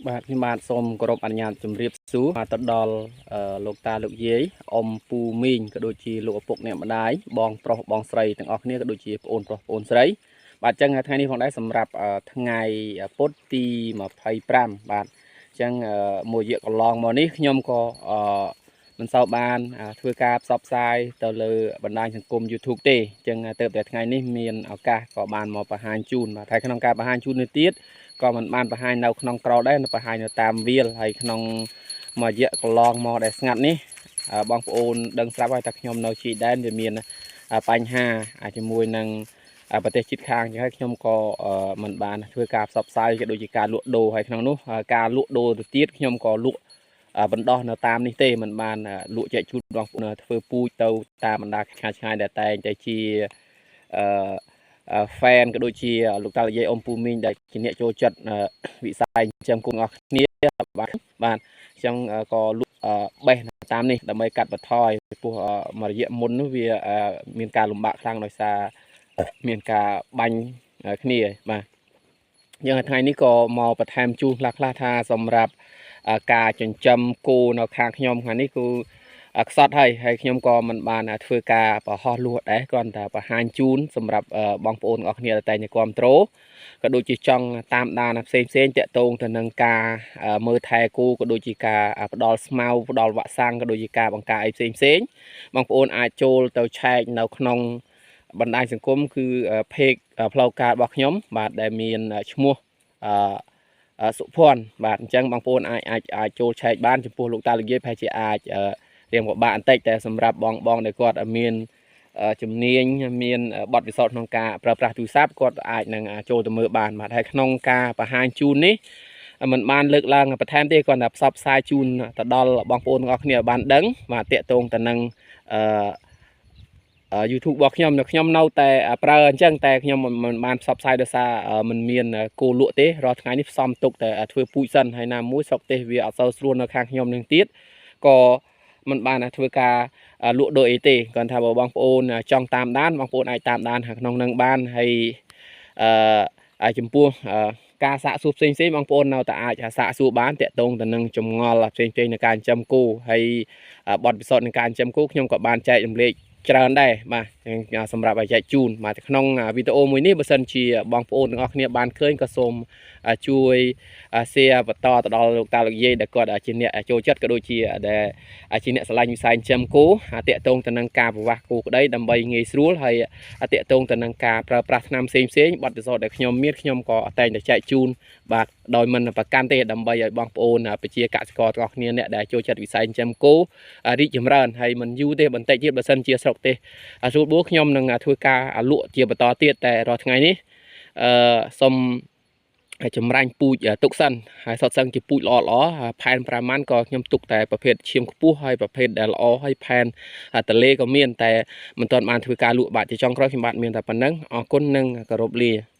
បាទខ្ញុំបាទសូមគោរពអនុញ្ញាតជម្រាបសួរបាទទៅដល់លោកតាលោកយាយអ៊ំពូមីងក៏ដូចជាលោកឪពុកអ្នកម្ដាយបងប្រុសបងស្រីទាំងអស់គ្នាក៏ដូចជាប្អូនប្រុសប្អូនស្រីបាទអញ្ចឹងថ្ងៃនេះផងដែរសម្រាប់ថ្ងៃពុធទី25បាទអញ្ចឹងមួយរយៈកន្លងមកនេះខ្ញុំក៏មិនសូវបានធ្វើការផ្សព្វផ្សាយទៅលើបណ្ដាញសង្គម YouTube ទេអញ្ចឹងទៅតែថ្ងៃនេះមានឱកាសក៏បានមកបង្ហាញជូនបាទហើយក្នុងការបង្ហាញជូននេះទៀតក៏មិនបានបង្ហាញនៅក្នុងក្រោលដែរនៅបង្ហាញនៅតាមវាលហើយក្នុងមួយរយៈកន្លងមកដែលស្ងាត់នេះបងប្អូនដឹងស្រាប់ហើយថាខ្ញុំនៅជីដែនវាមានបញ្ហាជាមួយនឹងប្រទេសជិតខាងចឹងហើយខ្ញុំក៏មិនបានធ្វើការផ្សព្វផ្សាយក៏ដូចជាការលក់ដូរហើយក្នុងនោះការលក់ដូរទៅទៀតខ្ញុំក៏លក់បណ្ដោះនៅតាមនេះទេមិនបានលក់ចែកជូនបងប្អូនធ្វើពូជទៅតាមបណ្ដាឆ្ងាយឆ្ងាយដែលតែងតែជាអឺ fan ក៏ដូចជាលោកតាលោកយាយអ៊ំពូមីងដែលជាអ្នកចូលចិត្តវិស័យចិញ្ចឹមគោទាំងអស់គ្នាបាទបាទអញ្ចឹងក៏លក់បេះតាមនេះដើម្បីកាត់បន្ថយព្រោះមួយរយៈមុននោះវាមានការលំបាកខ្លាំងដោយសារមានការបាញ់គ្នាបាទយើងថ្ងៃនេះក៏មកបន្ថែមជូនខ្លះខ្លះថាសម្រាប់ការចិញ្ចឹមគោនៅខាងខ្ញុំខាងនេះគឺខ្សត់ហើយហើយខ្ញុំក៏មិនបានធ្វើការបង្ហោះលួសដែរគ្រាន់តែបង្ហាញជូនសម្រាប់បងប្អូនទាំងអស់គ្នាដែលតែងតែគ្រប់ត្រូលក៏ដូចជាចង់តាមដានផ្សេងផ្សេងតាក់ទងទៅនឹងការមើលថែគោក៏ដូចជាការផ្ដល់ស្មៅផ្ដល់វ៉ាក់សាំងក៏ដូចជាការបង្ការអីផ្សេងផ្សេងបងប្អូនអាចចូលទៅឆែកនៅក្នុងបណ្ដាញសង្គមគឺ page ផ្លូវការរបស់ខ្ញុំបាទដែលមានឈ្មោះអឺសុភ័ណ្ឌបាទអញ្ចឹងបងប្អូនអាចអាចអាចចូលឆែកបានចំពោះលោកតាលោកយាយប្រហែលជាអាចរៀងពិបាកបន្តិចតែសម្រាប់បងបងដែលគាត់មានជំនាញមានបទពិសោធន៍ក្នុងការប្រើប្រាស់ទូរស័ព្ទគាត់អាចនឹងចូលទៅមើលបានបាទហើយក្នុងការបង្ហាញជូននេះมันបានលើកឡើងបន្ថែមទេគ្រាន់តែផ្សព្វផ្សាយជូនទៅដល់បងប្អូនទាំងអស់គ្នាឲ្យបានដឹងបាទតាក់ទងទៅនឹងអឺ YouTube របស់ខ្ញុំនៅខ្ញុំនៅតែប្រើអញ្ចឹងតែខ្ញុំមិនបានផ្សព្វផ្សាយដោយសារมันមានគោលក់ទេរាល់ថ្ងៃនេះផ្សំទុកតែធ្វើពូជសិនហើយណាមួយស្រុកទេសវាអត់សូវស្រួលនៅខាងខ្ញុំនឹងទៀតក៏มันបានធ្វើការលក់ដូរអីទេគ្រាន់ថាបើបងប្អូនចង់តាមដានបងប្អូនអាចតាមដានខាងក្នុងនឹងបានហើយអឺចំពោះការសាកសួរផ្សេងផ្សេងបងប្អូននៅតែអាចសាកសួរបានតាក់ទងទៅនឹងចម្ងល់ផ្សេងផ្សេងในការចិញ្ចឹមគោហើយបទពិសោធន៍នៃការចិញ្ចឹមគោខ្ញុំក៏បានចែករំលែកច្រើនដែរបាទសម្រាប់ឲ្យចែកជូនបាទក្នុងវីដេអូមួយនេះបើសិនជាបងប្អូនទាំងអស់គ្នាបានឃើញក៏សូមជួយ share បន្តទៅដល់លោកតាលោកយាយដែលគាត់ជាអ្នកចូលចិត្តក៏ដូចជាដែលជាអ្នកស្រឡាញ់វិស័យចិញ្ចឹមគោតាក់ទងទៅនឹងការប្រវាស់គោក្តីដើម្បីងាយស្រួលហើយតាក់ទងទៅនឹងការប្រើប្រាស់ថ្នាំផ្សេងផ្សេងបទពិសោធន៍ដែលខ្ញុំមានខ្ញុំក៏តែងតែចែកជូនបាទដោយមិនប្រកាន់ទេដើម្បីឲ្យបងប្អូនប្រជាកសិករទាំងអស់គ្នាអ្នកដែលចូលចិត្តវិស័យចិញ្ចឹមគោរីកចម្រើនហើយមិនយូរទេបន្តិចទៀតបើសិនជាស្រុកទេសស្រួលបួខ្ញុំនឹងធ្វើការលក់ជាបន្តទៀតតែរាល់ថ្ងៃនេះអឺសូមចម្រាញ់ពូជទុកសិនហើយសុទ្ធសឹងជាពូជល្អល្អផែន5ម៉ាន់ក៏ខ្ញុំទុកតែប្រភេទឈាមខ្ពស់ហើយប្រភេទដែលល្អហើយផែនតលេក៏មានតែមិនទាន់បានធ្វើការលក់បាទជាចុងក្រោយខ្ញុំបាទមានតែប៉ុណ្ណឹងអរគុណនិងគោរពលា។